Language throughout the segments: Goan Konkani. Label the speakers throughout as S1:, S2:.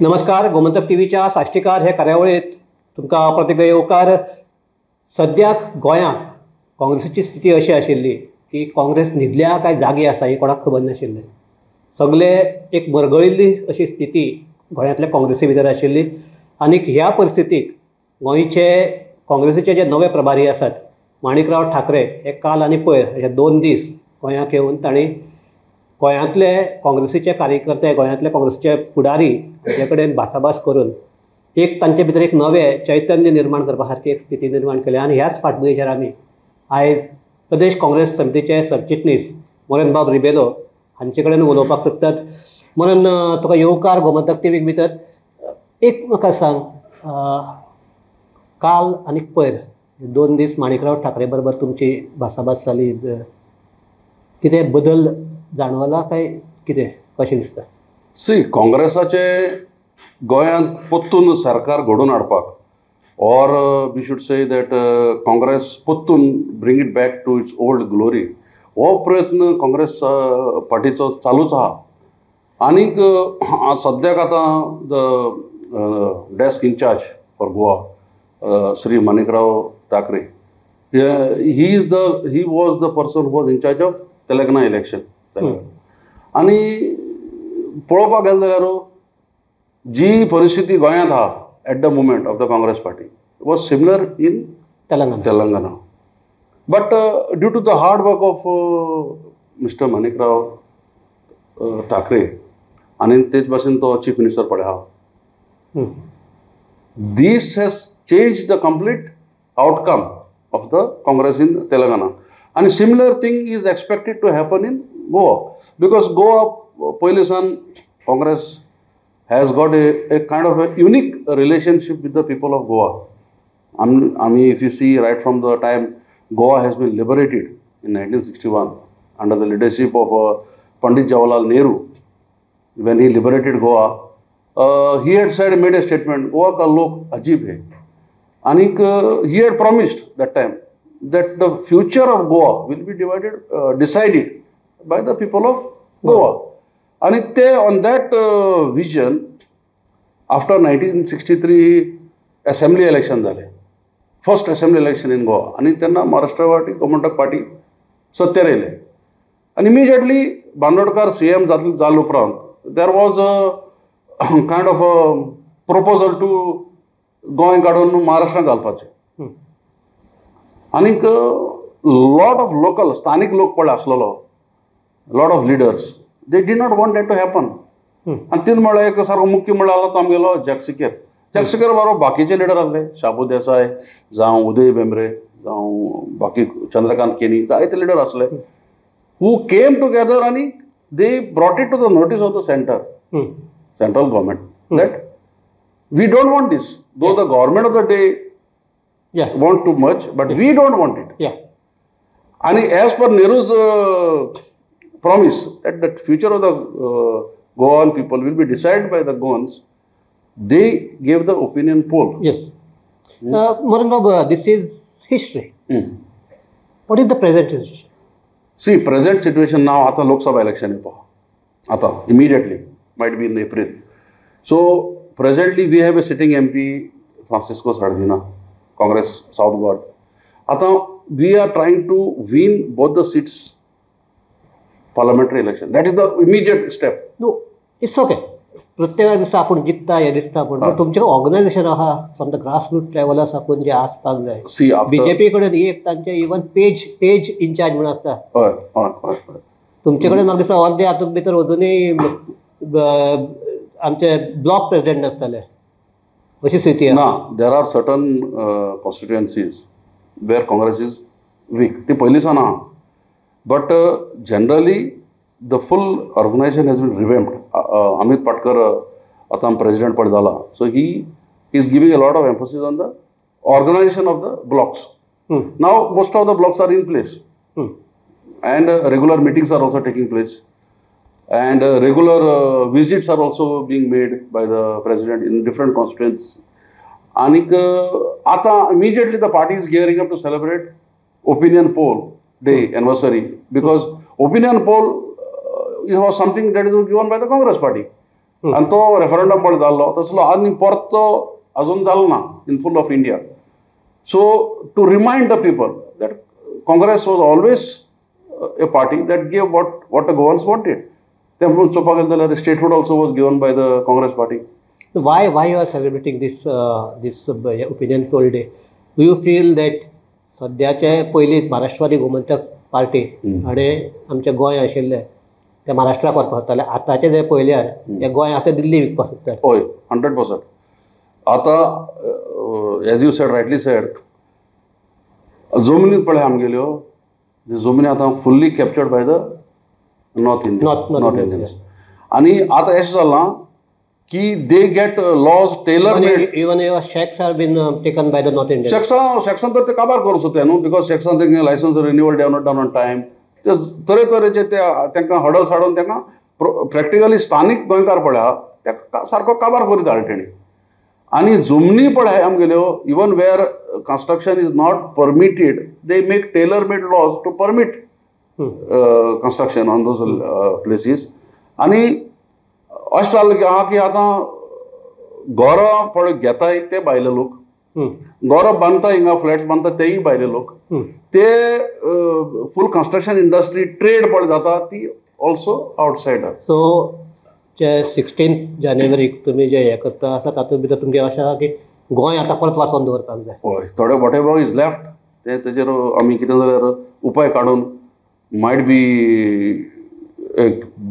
S1: नमस्कार, गोमंतक टीव्हीच्या साश्टीकार हे कार्यावळीत तुमकां परत एकदां येवकार. सद्याक गोंयांत काँग्रेसीची स्थिती अशी आशिल्ली की काँग्रेस न्हिदल्या काय जागी आसा ही कोणाक खबर नाशिल्लें. सगळे एक मरगळिल्ली अशी स्थिती गोंयांतल्या काँग्रेसी भितर आशिल्ली आनीक ह्या परिस्थितीक गोंयचे काँग्रेसीचे जे नवे प्रभारी आसात माणिकराव ठाकरे हे काल आनी पयर हे 2 दीस गोंयांत येवन तांणी गोंयांतले काँग्रेसीचे कार्यकर्ते, गोंयांतले काँग्रेसीचे फुडारी हांचे कडेन भासाभास करून एक तांचे भितर एक नवें चैतन्य निर्माण करपा सारकी एक स्थिती निर्माण केल्या. आनी ह्याच फाटभुंयेचेर आमी आयज प्रदेश काँग्रेस समितीचे सरचिटणीस मोरेन बाब रिबेलो हांचे कडेन उलोवपाक सोदतात. मोरेन, तुका येवकार गोमंतक टीव्हीक भितर. एक म्हाका सांग, काल आनी पयर 2 दीस माणिकराव ठाकरे बरोबर तुमची भासाभास जाली, कितें बदल जाणवला काय कितें कशें दिसता?
S2: सी, काँग्रेसाचे गोंयांत परतून सरकार घडोवन हाडपाक or we should say that Congress परतून bring it back to its old glory हो प्रयत्न काँग्रेस पार्टीचो चालूच आहा. आनीक सद्याक आतां the desk incharge for Goa Shri Manikrao Thackeray, he was the person who was incharge of Telangana election. आनी पळोवपाक गेले जाल्यार जी परिस्थिती गोंयांत आहा at the moment of the Congress party was similar in Telangana. But due to the hard work of mister Manikrao Thackeray आनी तेच भाशेन तो चीफ मिनिस्टर पळय आहा, this has change the complete outcome of the Congress in Telangana. And similar thing is expected to happen in Goa, because Goa पयले सान Congress has got a kind of a unique relationship with the people of Goa. I mean, if you see right from the time Goa has been liberated in 1961 under the leadership of Pandit Jawaharlal Nehru, when he liberated Goa, he had said, made a statement, Goa का लोग अजीब है. And he had promised that time that the future of Goa will be divided, decided by the people of Goa. And they, on that vision, after 1963 assembly election झाले, first assembly election in Goa, आणि त्यांना महाराष्ट्रवादी गोमंतक पार्टी सत्तेर येयले. आनी इमिजिएटली बांदोडकर सीएम जाले उपरांत there was a kind of a proposal to Goa काडून महाराष्ट्रांत घालपाचें. आनीक लॉट ऑफ लोकल स्थानीक लोक पळय आसलेलो, lot of leaders, they did not want that to happen. आनी तीन म्हळ्यार एक सारको मुख्य म्हळ्यार आसलो तो आमगेलो जॅक सिकेर. जॅक सिकेर बरोबर बाकीचे लिडर आसले, शाबू देसाय जावं उदय भेंब्रे जावं बाकी चंद्रकांत केणी, जायते लिडर आसले हू केम टुगेदर आनी they brought it to the notice of the centre, central government, that we don't want this, though the government of the day want too much, but we don't want it. And as per Nehru's promise that the future of the Goan people will be decided by the Goans, they gave the opinion poll.
S1: Yes. Moran Babu, this is history. What is the present situation?
S2: See, present situation now, आता Lok Sabha election आता immediately, might be in April. So presently we have a sitting MP, Francisco Sardinha, Congress South Goa. आता we are trying to win both the seats parliamentary election. That is the immediate step.
S1: No, it's okay. प्रत्येका दिसा आपूण जिखता हें दिसता, पूण तुमचें ऑर्गनायझेशन आहा from the grass root लेवला साकून जे आसपाक जाय. बीजेपी कडेन एक तांचे इवन पेज इनचार्ज म्हणून आसता.
S2: हय हय हय.
S1: तुमचे कडेन म्हाका दिसता अर्दे हातूंत भितर अजुनूय आमचे ब्लॉक प्रेसिडेंट आसताले अशी स्थिती आहा.
S2: ना, there are certain constituencies where Congress is weak, ती पयलीं सावन आहा. But generally the full organisation has been revamped. Amit Patkar आतां प्रेसिडेंट पद जाला, so he is giving a lot of emphasis on the organisation of the blocks. Now most of the blocks are in place and regular meetings are also taking place and regular visits are also being made by the president in different constituencies. आनीक आतां immediately the party is gearing up to celebrate opinion poll day anniversary, because opinion poll was something that is given by the Congress party. आनी तो रेफरंडम पळय जाल्लो तसलो आनी परतो अजून जालो ना in full of India. So to remind the people that Congress was always a party that gave what the Goans wanted. ते चोवपाक गेले जाल्यार statehood also was given by the Congress party.
S1: Why you are celebrating this this opinion poll day? Do you feel that सद्याचे पयलीं महाराष्ट्रवादी गोमंतक पार्टी आनी आमचे गोंय आशिल्ले ते महाराष्ट्राक व्हरपाक सोदताले, आतांचे जे पळयल्यार ते गोंय आतां दिल्ली विकपाक सोदतात?
S2: हय, 100%. आतां as you said, rightly said, जमनी पळय आमगेल्यो जमनी आतां fully captured by the North Indians. आनी आतां अशें जालां की they get laws tailor made.
S1: Even your shacks are been taken by the North Indians.
S2: शॅक्सान तर ते काबार करूंक सोदता न्हू, because शॅक्सान तेंकां licence renewal they are not done on time. ते तरेतरेचे ते तांकां हडल्स हाडून तांकां प्रॅक्टिकली स्थानीक गोंयकार पळय ते सारको काबार करीत हाडटा तेणी. आनी जमनी पळय आमगेल्यो even where construction is not permitted they make tailor made laws to permit construction on those places. आनी अशें जालें की आहा की आतां घरां पळय घेताय ते भायले लोक, घरां बांदता हिंगा फ्लॅट्स बांदता तेय भायले लोक, ते फूल कन्स्ट्रक्शन इंडस्ट्री ट्रेड पळय जाता ती ऑल्सो आवटसायडर.
S1: सो जे 16 जानेवारीक तुमी जे हें करता आसा तातूंत भितर तुमगें अशें आसा की गोंय आतां परत वाचोवन दवरपाक जाय.
S2: हय, थोडे what ever is left ते तेजेर आमी कितें जाल्यार उपाय काडून might be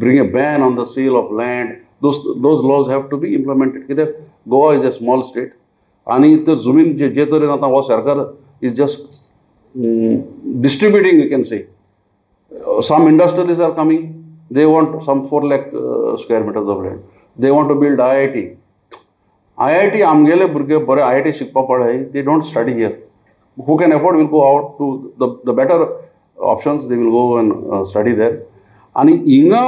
S2: bring a ban on the sale of land. Those laws have to be implemented. कित्याक Goa is a small state आनी तर जमीन जे तरेन आतां हो सरकार is just distributing, you can say some industrialist are coming, they want some 4 lakh square meters of land, they want to build IIT. IIT आमगेले भुरगे बरे IIT शिकपा पळय, they don't study here. Who can afford will go out to the better options, they will go and study there. आनी हिंगा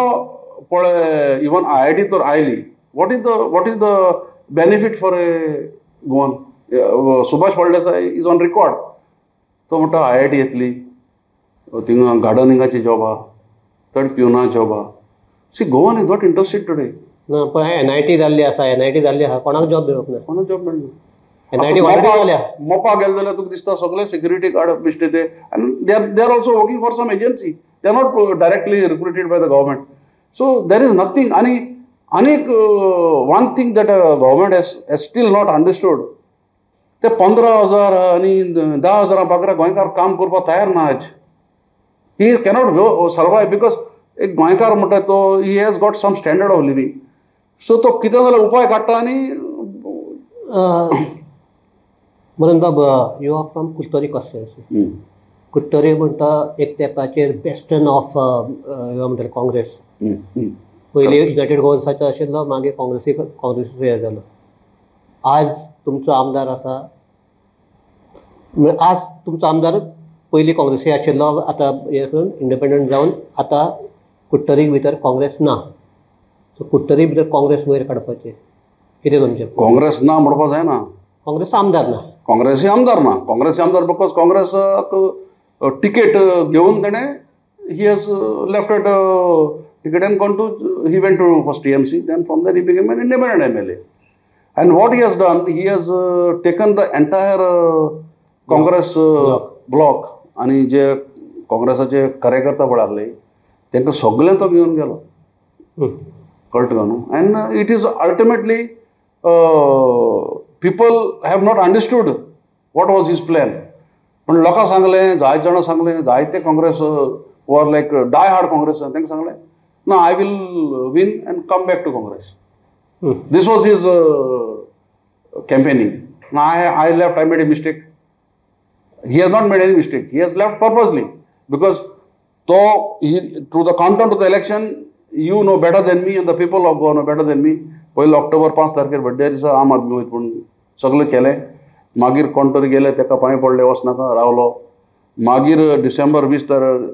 S2: पळय इवन IIT तर आयली, what is the benefit for a Goan? Subhash Phaldesai is on record, तो म्हणटा IIT येतली, थिंगा गार्डनिंगाची जॉब आहा, चड प्युना जॉब आहा. See, Goan is not interested today.
S1: ना, पण NIT जाल्ली आसा, NIT जाल्ली आसा, कोणाक जॉब मेळूंक ना,
S2: कोणाक जॉब मेळना.
S1: NIT already जाल्या.
S2: मोपा गेले जाल्यार तुका दिसता सगळे सिक्युरिटी गार्ड बिश्टे ते, आनी they are also working for some agency, they are not directly recruited by the government. So there is nothing. आनी आनीक one thing that government has still not understood, ते 15,000 आनी 10,000 बगरा गोंयकार काम करपाक तयार ना आज. He cannot survive because एक गोंयकार म्हणटा तो he has got some standard of living. So तो कितें जाल्यार उपाय काडटा. आनी
S1: म्हणून बाब, you are from Curtorim constituency. Curtorim म्हणटा एक तेंपाचेर बेस्टन ऑफ म्हणटाले काँग्रेस. पयलीं युनायटेड गोवन्साचो आशिल्लो, मागीर काँग्रेसीचो हें जालो. आज तुमचो आमदार आसा, आज तुमचो आमदार पयलीं काँग्रेसी आशिल्लो, आतां हें करून इंडिपेंडंट जावन आतां कुडटरी भितर काँग्रेस ना. सो कुडटरी भितर काँग्रेस वयर काडपाचें कितें तुमचें?
S2: काँग्रेस ना म्हणपाक जायना,
S1: काँग्रेस आमदार ना,
S2: काँग्रेसी आमदार ना. काँग्रेसी आमदार because काँग्रेसाक टिकेट घेवन तेणें he has left at ticket and gone to, he went to first TMC, then from there he became an independent MLA. And what he has done, he has taken the entire Congress block आनी जे काँग्रेसाचे कार्यकर्ता पळय आसले तांकां सगळें तो घेवन गेलो, कळटा तुका न्हू. And it is ultimately people have not understood what was his plan. पण लोकांक सांगलें, जायते जाणां सांगलें, जायते Congress were like die hard Congress, तांकां सांगलें ना, I will win and come back to Congress. This was his campaigning. ना, I left, I made a mistake. He has not made any mistake. He has left purposely because though he, through the content of the election, you know better than me and the people of Goa know better than me. पयलो ऑक्टोबर 5 तारखेर बड्डे दिसा आम आदमी वयत पूण सगळें केलें. मागीर कोण तरी गेले, तेका पांय पडले, वचनाका रावलो. मागीर डिसेंबर 20 तारखेर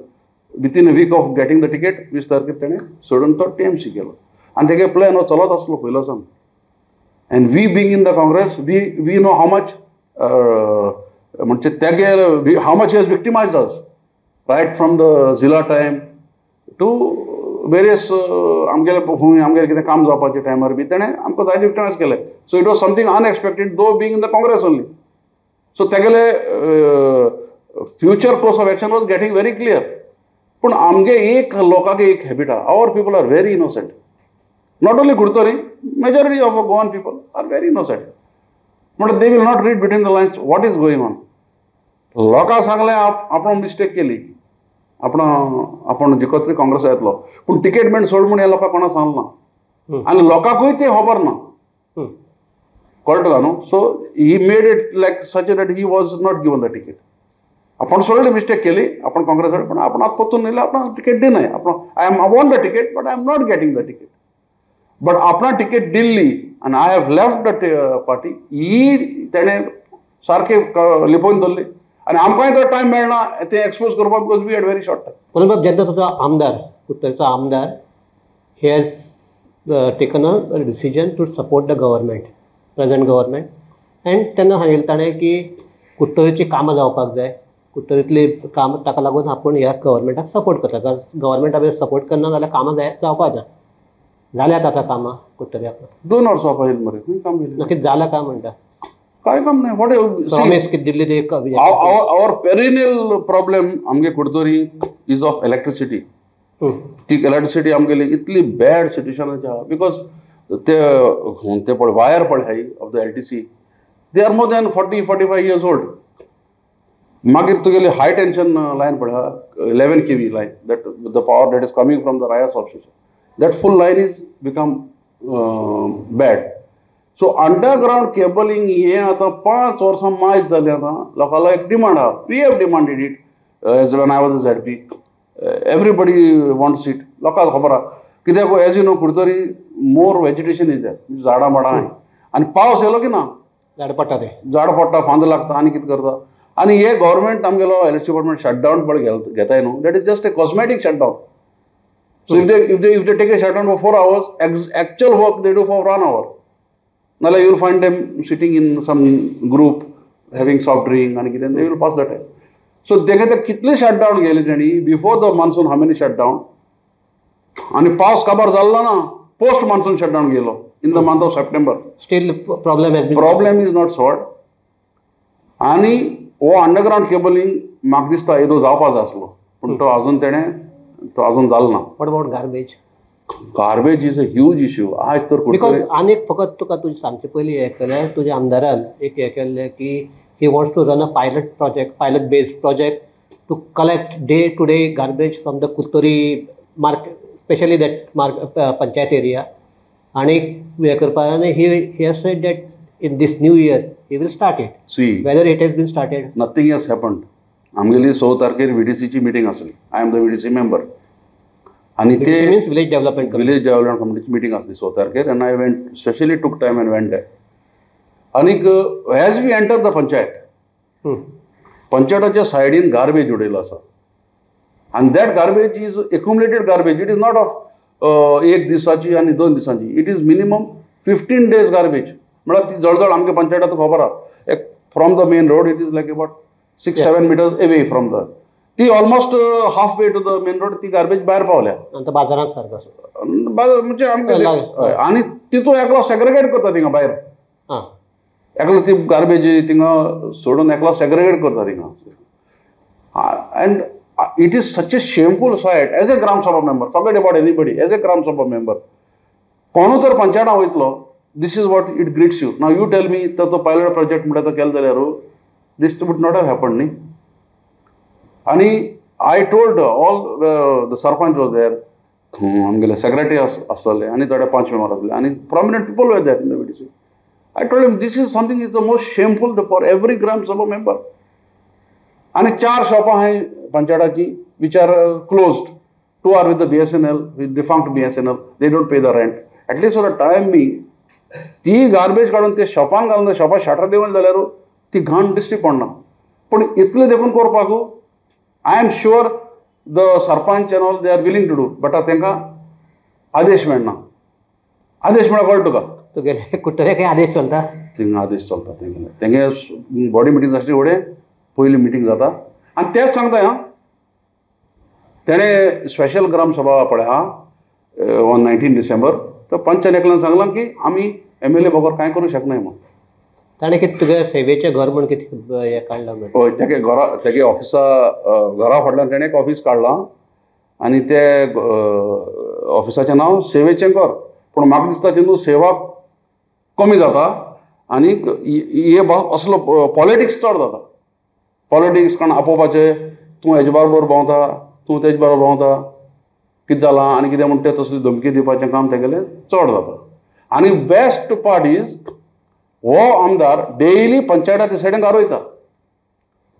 S2: within a week of getting the ticket 20 तारखेर तेणें सोडून तो TMC केलो. आनी तेगे प्लॅन हो चलत आसलो पयलो सावन. And we being in the Congress, we know how much म्हणजे तेगे how much has victimise us right from the Zilla time to various आमगेले खंय आमगेलें कितें काम जावपाचें टायमार बी तेणें आमकां जायते विक्टमायज केलें. So it was something unexpected though being in the Congress only. So तेगेले future course of action was getting very clear. पूण आमगे एक लोकांक एक हॅबिट आहा, our people are very innocent. Not only Curtorim, majority of Goan people are very innocent. म्हणटा they will not read between the lines what is going on. लोकांक सांगलें आपण मिस्टेक केली, आपण आपण जिखत तरी काँग्रेस येतलो, पूण तिकेट मेण सोड म्हूण ह्या लोकांक कोणाक सांगलें ना आनी लोकांकूय तें खबर ना, कळटा तुका न्हू. So he made it like such that he was not given the ticket. आपण सोडली मिस्टेक केली, आपण काँग्रेस, पण आपण आत परतून येयले, आपण तिकेट दिनाय, आपण I am want the ticket but I am not getting the ticket. But आपणा तिकेट दिल्ली आनी I have left the party ही तेणें सारकें लिपोवन दवरली आनी आमकांय तो टायम मेळना तें एक्सपोज करपाक because we had very short time.
S1: परत जेन्ना तुजो आमदार, कुडतरचो आमदार, he has taken a decision to support the government, present government, and तेन्ना सांगिल्लें ताणें की कुडतरेची कामां जावपाक जाय, कुडतरेंतली काम ताका लागून आपूण ह्या गव्हर्मेंटाक सपोर्ट करता, कारण गव्हर्मेंटा बी सपोर्ट करना जाल्यार कामां जावपाक ना. जाल्यात आतां कामां कुडतऱ्याक?
S2: 2 वर्सां पयलीं मरे खंय काम केलें?
S1: नक्की जालां काय म्हणटा?
S2: काय काम नाही. What
S1: promise कितें दिल्ली ते
S2: our perennial problem आमगे कुडतरी is of electricity. ती इलेक्ट्रिसिटी आमगेली इतली बॅड सिट्युएशनाची आहा because ते ते पळय वायर पळय आहाय of the LTC, they are more than 40-45 years old. मागीर तुगेली हाय टेन्शन लायन पळय आहा, 11 kV line, that the power that is coming from the Raia substation, that full line is become bad. So underground cabling हें आतां 5 वर्सां मायज जालीं. आतां लोकांलो एक डिमांड आहा, we have demanded it as when I was ZP, everybody wants it. लोकांक खबर आहा कित्याक as you know Curtorim more vegetation is there, झाडां माडां आहाय आनी पावस येयलो की ना
S1: झाड पडटा, तें
S2: झाड पडटा, फांद लागता आनी कितें करता. आनी हे गव्हर्मेंट आमगेलो इलेक्ट्रिसिटी डिपार्टमेंट शटडावन पळय घेताय न्हू, that is just a cosmetic shutdown. So if they take a shutdown for 4 hours, actual work they do for 1 hour. नाल्यार you will find them sitting in some group having soft drink आनी कितें, they will pass the time. So तेगे ते कितले शटडावन गेले तेणी before the monsoon, how many shutdown, आनी पावस काबार जाल्लो ना, पोस्ट मान्सून शटडावन गेलो in the month of September.
S1: Still problem has been,
S2: problem is not solved. आनी हो अंडरग्रावंड केबलिंग म्हाका दिसता येदो जावपा जाय आसलो, पूण तो अजून तेणें तो अजून जालो ना.
S1: What about garbage?
S2: Garbage is a huge issue आज तर
S1: because आनीक फकत तुका तुजें सांगचे पयलीं हें केलें, तुज्या आमदारान एक हें केल्लें की he wants to run a pilot project, pilot based project to collect day to day garbage from the Curtorim market, specially that panchayat area, आनी हें करपाक. आनी he has said that in this new year he will start it.
S2: See
S1: whether it has been started,
S2: nothing has happened. आमगेली 6 तारखेर VDCची मिटींग आसली, I am the VDC member, आनी ते
S1: means village development,
S2: village development कमिटीची meeting आसली 6 तारखेर, and I went specially took time and went there. आनीक as we enter the panchayat, पंचायताच्या सायडीन गार्बेज उडयलो आसा आनी that garbage is accumulated garbage. It is not of एक दिसाची आनी 2 दिसांची, it is minimum 15 days garbage. म्हळ्यार ती जवळ जवळ आमगे पंचायताक खबर आहा, एक from the main road it is like about 6-7 meters away from the, ती almost half way to the main road ती गार्बेज भायर पावल्या
S1: बाजारांत सारको
S2: बाजार म्हणजे आमगे. आनी तितून एकलो सेग्रिगेट करता थिंगा भायर, एकलो ती गार्बेज थिंगा सोडून एकलो सेग्रिगेट करता थिंगा. And it is such a shameful sight as a Gram Sabha member, forget about anybody, as a Gram Sabha member कोणू तर पंचायतां वयतलो, this is what it greets you. Now you tell me, तर तो पायलट प्रोजेक्ट म्हणटा तो केलो जाल्यार this would not have happened न्ही. आनी I told all the sarpanch was there, आमगेले सेक्रेटरी आसतले आनी थोडे 5 मेंबर आसले आनी prominent people were there in the VDC. I told him this is something is the most shameful for every Gram Sabha member. आनी 4 शॉपां आहाय पंचायताची which are closed, 2 are with the BSNL, with defunct BSNL, they don't pay the rent at least for the time being. ती गार्बेज काडून ते शॉपांक घालून शॉपां शटर देंवयलें जाल्यार ती घाण दिश्टी पडना. पूण इतलें देखून करपाक I am sure the sarpanch and all they are willing to do, but तांकां आदेश मेळना. आदेश मेळ्ळा कळटा तुका,
S1: तुगेले कुडटरे खंय आदेश चलता,
S2: थिंगा आदेश चलता तेंगेले. तेंगे बॉडी मिटींग आसली फुडें पयली मिटींग जाता आनी तेंच सांगता. हां, तेणें स्पेशल ग्राम सभा पळय आहा, ऑन 19 डिसेंबर, तर पंचान एकल्यान सांगलां की आमी एमएलए बगर कांय करूं शकनाय म्हूण.
S1: ताणें कितें तुगे सेवेचें घर म्हूण कितें हें काडलां?
S2: हय, तेगे घरा, तेगे ऑफिसा घरा फाटल्यान तेणें एक ऑफीस काडलां आनी ते ऑफिसाचें नांव सेवेचें घर. पूण म्हाका दिसता तितून सेवा कमी जाता आनी हे असलो पॉलिटिक्स चड जाता. पॉलिटिक्स कोण आपोवपाचें, तूं हेजे बरोबर भोंवता, तूं तेजे बरोबर भोंवता, कितें जालां आनी कितें म्हणटा तें तसलें धमकी दिवपाचें काम तेगेलें चड जाता. आनी बेस्ट पार्ट is हो आमदार डेली पंचायता सायडीन घार वयता.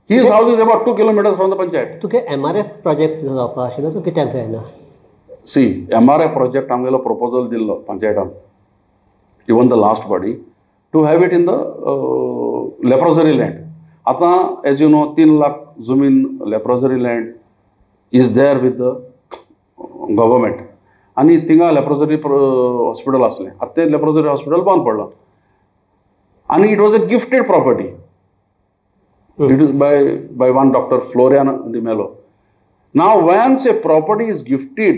S2: His house is about 2 kilometres from the panchayat.
S1: तुगे MRF project जावपा आशिल्लो तो कित्याक जायना?
S2: सी, MRF project आमगेलो प्रपोजल दिल्लो पंचायतान, even the last body, to have it in the leprosary land. आतां एज you know 3 lakh जमीन leprosary land is there with the government आनी थिंगा लेप्रोजरी हॉस्पिटल आसलें. आतां तें लेप्रोजरी हॉस्पिटल बंद पडलां आनी it was a gifted property. It is by one doctor Florian D'Mello. Now once a property is gifted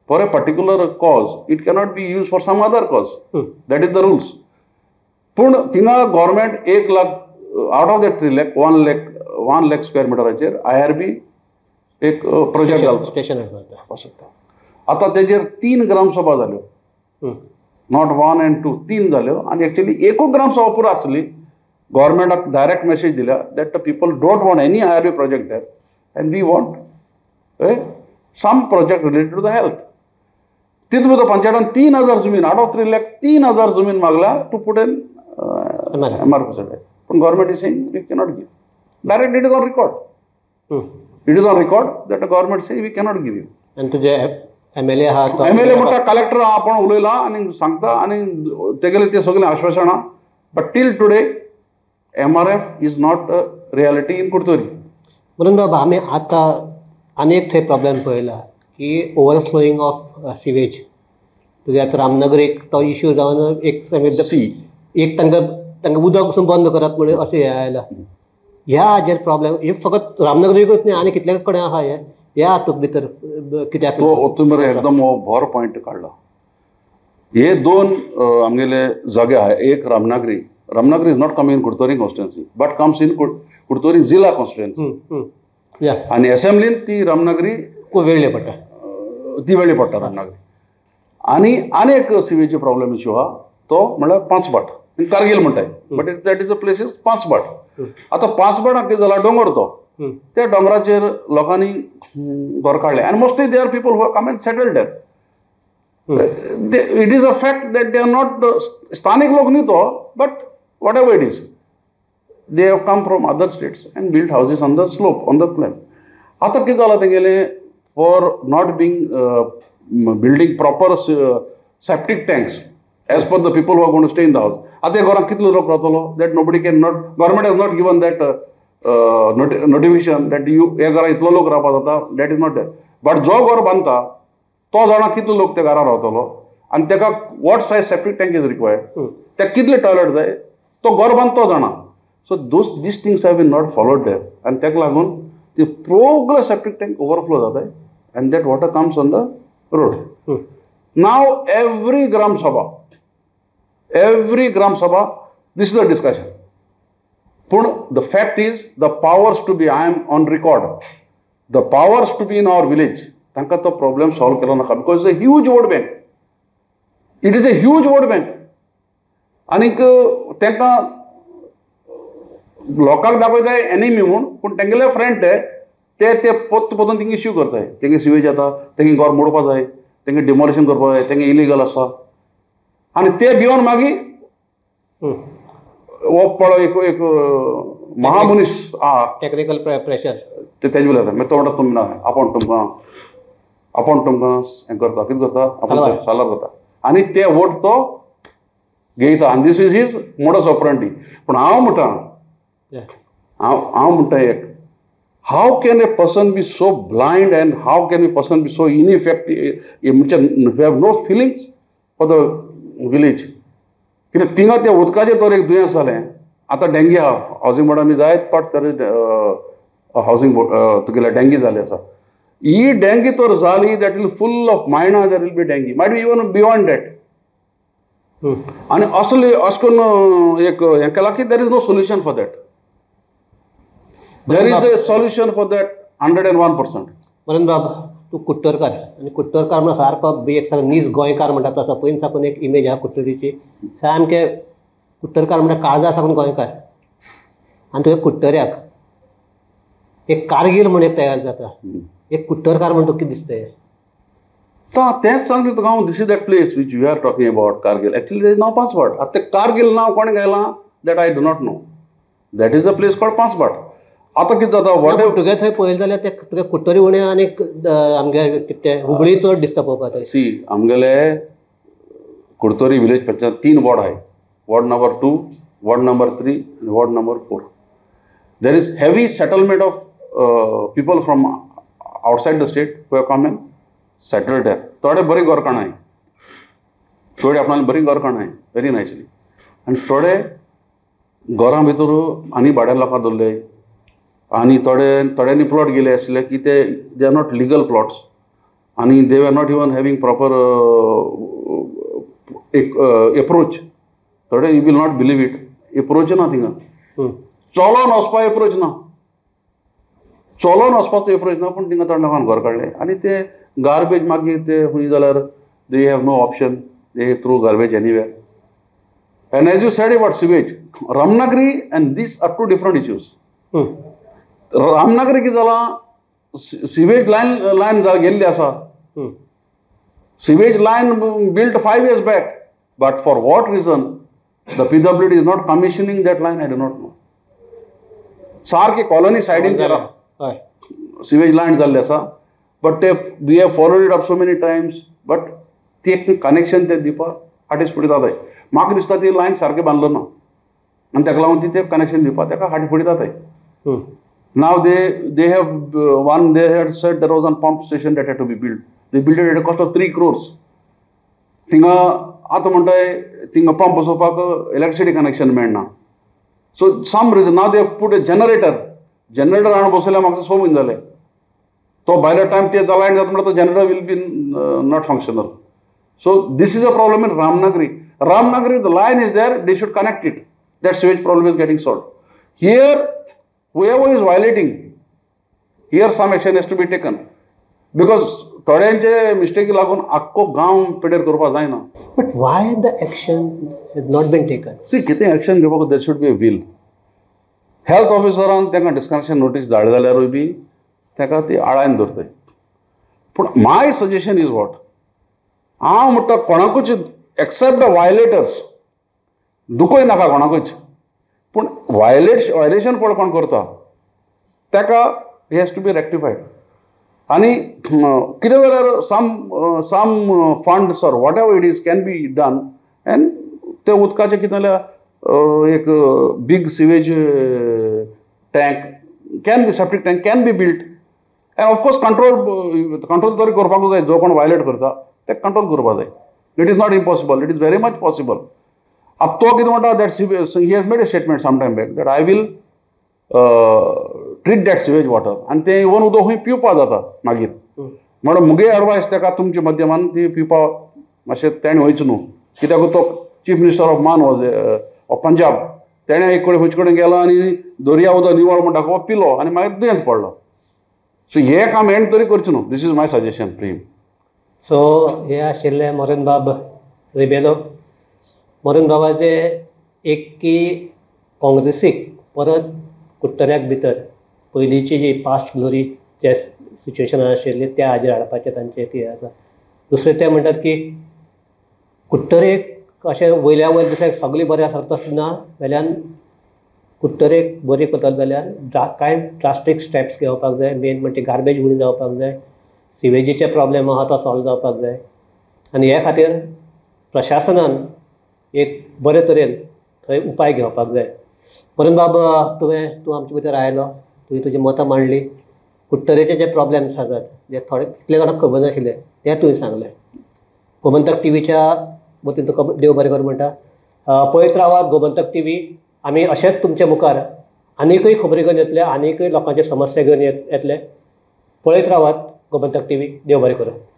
S2: for a particular cause, it cannot be used for some other cause. That is the rules. पूण थिंगा government 1 lakh out of that 3 lakh 1 lakh square मिटराचेर IRB एक प्रोजेक्ट घालता,
S1: स्टेशन घालता
S2: शकता. आतां तेजेर 3 ग्रामसभा जाल्यो, not 1 and 2, 3 जाल्यो आनी एक्चुअली एकूच ग्रामसभा पुरो आसली. गव्हर्मेंटाक डायरेक्ट मॅसेज दिल्या that the people don't want any IRB project there and we want some project related to the health. तितून भितर पंचायतान 3,000 जमीन आउट ऑफ 3 लाख 3,000 जमीन मागल्या to put an MR project. पूण government is saying we cannot give. Direct it is on record. It is on record that the government say we cannot give you.
S1: आनी तुजे MLA आहा,
S2: MLA म्हणटा कलेक्टर आपूण उलयला आनी सांगता आनी तेगेलें तें सगळें आश्वासनां. But till today MRF is not a reality in Curtorim.
S1: म्हणून बाबा आमी आतां आनी एक थंय प्रॉब्लेम पळयला की ओवरफ्लोईंग ऑफ सिवेज. तुगे आतां रामनगरीक तो इश्यू जावन एक एक तांकां तांकां उदक पसून बंद करात म्हणून अशें हें आयलां. ह्या हाजेर प्रॉब्लेम हे फकत रामनगरीकूच न्ही, आनी कितल्या कडेन आसा हें. ह्या हातूंत भितर कित्याक
S2: तो तुमी एकदम हो बरो पॉयंट काडला. हे 2 आमगेले जागे आहा, एक Ramnagari. Ramnagari is not coming in Curtorim constituency but comes in Curtorim जिल्हा कॉन्स्टिट्युएन्सी. आनी एसेंब्लीन ती रामनगरी
S1: वेळ्ळे पडटा,
S2: ती वेळी पडटा रामनगरी. आनी आनी एक सिवेजी प्रॉब्लेम इश्यू आहा तो म्हणल्यार पांचबाट, कारगील म्हणटाय, but that is a place is Panchbhat. आतां पांचभाटाक कितें जाला, दोंगर तो, त्या दोंगराचेर लोकांनी घर काडले आनी mostly they are people who come and settled there. It is a fact that they are not स्थानीक लोक न्ही तो, but whatever it is, they have come from other states and build houses on the slope, on the plain. आतां कितें जालां तेंगेलें, for not being building proper septic tanks as per the people who are gonna stay in the house. आतां घरांत कितलो लोक रावतलो that nobody can not, government has not given that notification that you हे घरांत इतलो लोक रावपा जाता, that is not that. But जो घर बांदता तो जाणा कितलो लोक त्या घरा रावतलो आनी ताका what size septic tank is required, ताका कितले टॉयलेट जाय, तो घर बांदतो तो जाणा. So those these things have been not followed there आनी ताका लागून ती सगळे सेप्टीक टँक ओवरफ्लो जाताय and that water comes on the road. Now every gram sabha, every gram sabha this is a discussion. पूण the fact is the powers to be, I am on record, the powers to be in our village तांकां तो प्रॉब्लेम सॉल्व केलो नाका, because a huge vote bank, it is a huge vote bank. आनीक तांकां लोकांक दाखयताय एनिमी म्हूण, पूण तेंगेले फ्रेंड ते ते पोत्त पोतून तेंगे इश्यू करताय. तेंगे सिवेज जाता, तेंगे घर मोडपा जाय, तेंगे डिमॉलिशन करपा जाय, तेंगे इलिगल आसा आनी ते भिवन मागीर हो पळय एक एक महामनीस आहा,
S1: टेक्निकल प्रेशर
S2: ते तेजे वयल्यान जाता. मागीर तो म्हणटा तुमी ना, आपूण तुमकां आपूण तुमकां हें करता, कितें करता, आपूण सालार करता आनी ते वोट तो घेयता आनी this is his modus operandi. पूण हांव म्हणटा, हांव म्हणटा एक, how can a person be so blind and how can a person be so ineffective, म्हणजे have no feelings for the village. कित्याक थिंगा तें उदकाचें तर एक दुयेंस जालें. आतां डेंगी आहा, हावजींग बोर्डान बी जायत पाट तर हावजींग बोर्ड तुगेले डेंगी जाल्ले आसा. ही डेंगी तर जाली that will full of मायणा, there will be dengue, might be even beyond that. आनी असले अशें करून एक हें केलां की there is no solution for that. There is a solution for that 101%.
S1: Manan बाब, तूं कुट्टरकार आनी कुट्टरकार म्हणल्यार सारको एक सारको नीज गोंयकार म्हणटा तसो पयलीं साकून एक इमेज आहा कुट्टरीची. सामके कुट्टरकार म्हणल्यार काळजा साकून गोंयकार. आनी तुवें कुट्टऱ्याक एक कारगील म्हण एक तयार जाता, एक कुट्टरकार म्हण तुका कितें दिसता?
S2: तेंच सांगता तुका हांव, this is that place which you are talking about, Kargil. Actually तेजें नांव पांचवाट. आतां तें कारगील नांव कोणें घायलां that I do not know. That is a place called Panchbhat. आतां कितें जाता, what
S1: तुगे थंय पळयलें जाल्यार ते तुगे कुट्टरी उणें आनी आमगे कितें तें हुबळी चड दिसता पळोवपाक.
S2: सी, आमगेले कुडतरी विलेज पंचायत 3 वॉर्ड आहाय, वॉर्ड नंबर 2, वॉर्ड नंबर 3 आनी ward number 4. There is heavy settlement of people from outside the state who have come and settled there. थोडे बरी गोरकाण आहाय, थोडे आपणाले बरी गोरकाण आहाय व्हेरी नायसली, आनी थोडे घरां भितर आनी भाड्या लोकां दवरले, आनी थोडे थोड्यांनी प्लॉट गेले आसले की ते they are not legal plots, आनी they are not even having proper एक एप्रोच. थोडे you will not believe it, approach ना थिंगा, चलोन वचपा एप्रोच ना, चलोन वचपाचो एप्रोच ना, पूण थिंगा थोड्या लोकांक घर काडले आनी ते गार्बेज मागीर ते खंय जाल्यार they have no option, they throw garbage anywhere. And as you said about sewage, Ramnagri and these are two different issues. Ramnagri कितें जालां, सिवेज लायन लायन गेल्ली आसा, sewage line built 5 years back, but for what reason the PWD is not commissioning that line I do not know. सारकी कॉलनी सायडीन सिवेज लायन जाल्ली आसा, बट ते we have followed it up so many times, but ती एक कनेक्शन ते दिवपाक फाटीं फुडें जाताय. म्हाका दिसता ती लायन सारकें बांदलो ना आनी ताका लागून ती ते कनेक्शन दिवपाक ताका फाटीं फुडें जाताय. Now they have one, they had said there was one pump station that had to be built. They built it at a cost of 3 crores. थिंगा आतां म्हणटाय थिंगा पंप बसोवपाक इलेक्ट्रिसिटी कनेक्शन मेळना. So some reason now they put a generator. Generator हाडून बसयल्यार म्हाका 6 म्हयने जाले. तो बाय the time ते लायन जाता म्हणल्यार तो generator will be not functional. So this is a problem in Ramnagri. Ramnagri the line is there, they should connect it. That sewage problem is getting solved. Here whoever is violating, here some action has to be taken. Because थोड्यांचे मिस्टेक लागून आख्खो गांव पेडेर करपाक जायना.
S1: But why the action has not been taken?
S2: See, कितें एक्शन घेवपाक there should be a will. Health ऑफिसरान तांकां डिस्कनेक्शन नोटीस धाडली जाल्यारूय बी ताका ती आळायन दवरताय. पूण माय सजेशन is what, हांव म्हणटा कोणाकूच एक्सेप्ट the violators, दुखय नाका कोणाकूच, पूण वायलेशन पळय कोण करता ताका has to be rectified. आनी कितें जाल्यार some some funds or whatever it is can be done and ते उदकाचें कितें जाल्यार एक big sewage tank can be, septic tank can be built and of course control control तरी करपाकूच जाय. जो कोण वायलेट करता ते कंट्रोल करपाक जाय. It is not impossible, it is very much possible. आतां तो कितें म्हणटा, that sewage, he has made a statement some time back that I will treat that sewage water, आनी तें इवन उदक खंय पिवपा जाता मागीर. म्हणून मुगे एडवायस ताका तुमच्या माध्यमान ती पिवपा मातशें तेणें वयचो न्हू, कित्याक तो chief minister of Mann was of Punjab, तेणें एक कडेन खंयचे कडेन गेलो आनी दर्या उदक निवळ म्हण दाखोवप पिलो आनी मागीर दुयेंस पडलो. सो हें काम हेण तरी करचें न्हू. This is my suggestion Prem.
S1: So हे आशिल्ले मोरेन बाब रिबेलो. मोरेन बाबाचे एक की काँग्रेसीक परत कुट्टऱ्याक भितर पयलींची जी पास्ट ग्लोरी जे सिच्युएशन आशिल्ली त्या हाजेर हाडपाचें तांचें कितें आसा. दुसरें ते म्हणटात की कुट्टरेक अशें वयल्या वयर दुसरें सगळें बरें आसा तशें ना, वेल्यान कुट्टरेक बरी करतले जाल्यार कांय ड्रास्टीक स्टेप्स घेवपाक जाय. मेन म्हणजे गार्बेज उणी जावपाक जाय, सिवेजीचे प्रॉब्लेम आहा तो सॉल्व जावपाक जाय, आनी हे खातीर प्रशासनान एक बरे तरेन थंय उपाय घेवपाक जाय. परंत बाब, तूं आमचे भितर आयलो, तुवें तुजी मतां मांडली, कुट्टरेचे जे प्रॉब्लेम्स आसात जे थोडे कितले जाणांक खबर नाशिल्ले ते तुवें सांगलें. गोमंतक टिवीच्या वतीन तुका देव बरें करूं म्हणटा. पळयत रावात गोमंतक टिवी. आमी अशेंच तुमचे मुखार आनीकय खबरी घेवन येतले, आनीकय लोकांचे समस्या घेवन येतले. पळयत रावात. गोमंतक टीव्ही. देव बरें करूं.